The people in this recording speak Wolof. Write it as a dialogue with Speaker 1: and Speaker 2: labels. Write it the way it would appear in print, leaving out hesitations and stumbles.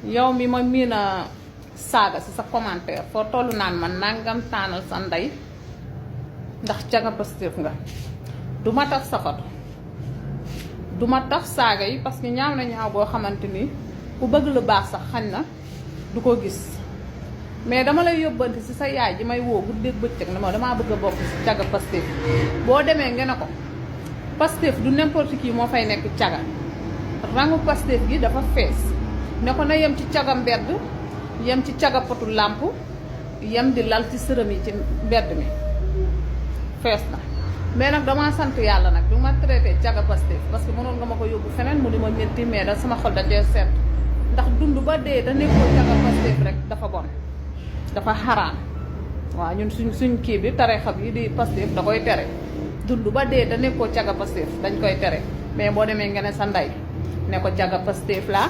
Speaker 1: yow mi ma miin a saaga si sa commentaire foo tollu naan man nangam taanal sa ndey ndax caga Pastef nga du ma taf sa foto du ma taf saaga yi parce que ñaaw na ñaaw boo xamante ni ku bëgg lu baax sax xañ na du ko gis mais dama lay yóbbante si sa yaay ji may woo guddeeg bëccëg ne ma damaa bëgg a bokk si caga Pastef boo demee nga ne ko Pastef du n'importe qui moo fay nekk caga rangu Pastef gi dafa fees ne ko na yem ci caga mbedd yem ci caga potu làmp yem di lal ci sërëm yi ci mbedd mi fees na mais nag damaa sant yàlla nag du ma traité caga Pastef parce que mënoon nga ma ko yóbbu feneen mu di ma métti mais da sama xol da cee seet ndax dund ba dee da nekkoo caga Pastef rek dafa bon dafa xaraam waaw ñun suñ kii bi tarixa yi di Pastef da koy tere dund ba dee da nekkoo caga Pastef dañ koy tere mais boo demee nga ne sa ndey ne ko caga Pastef laa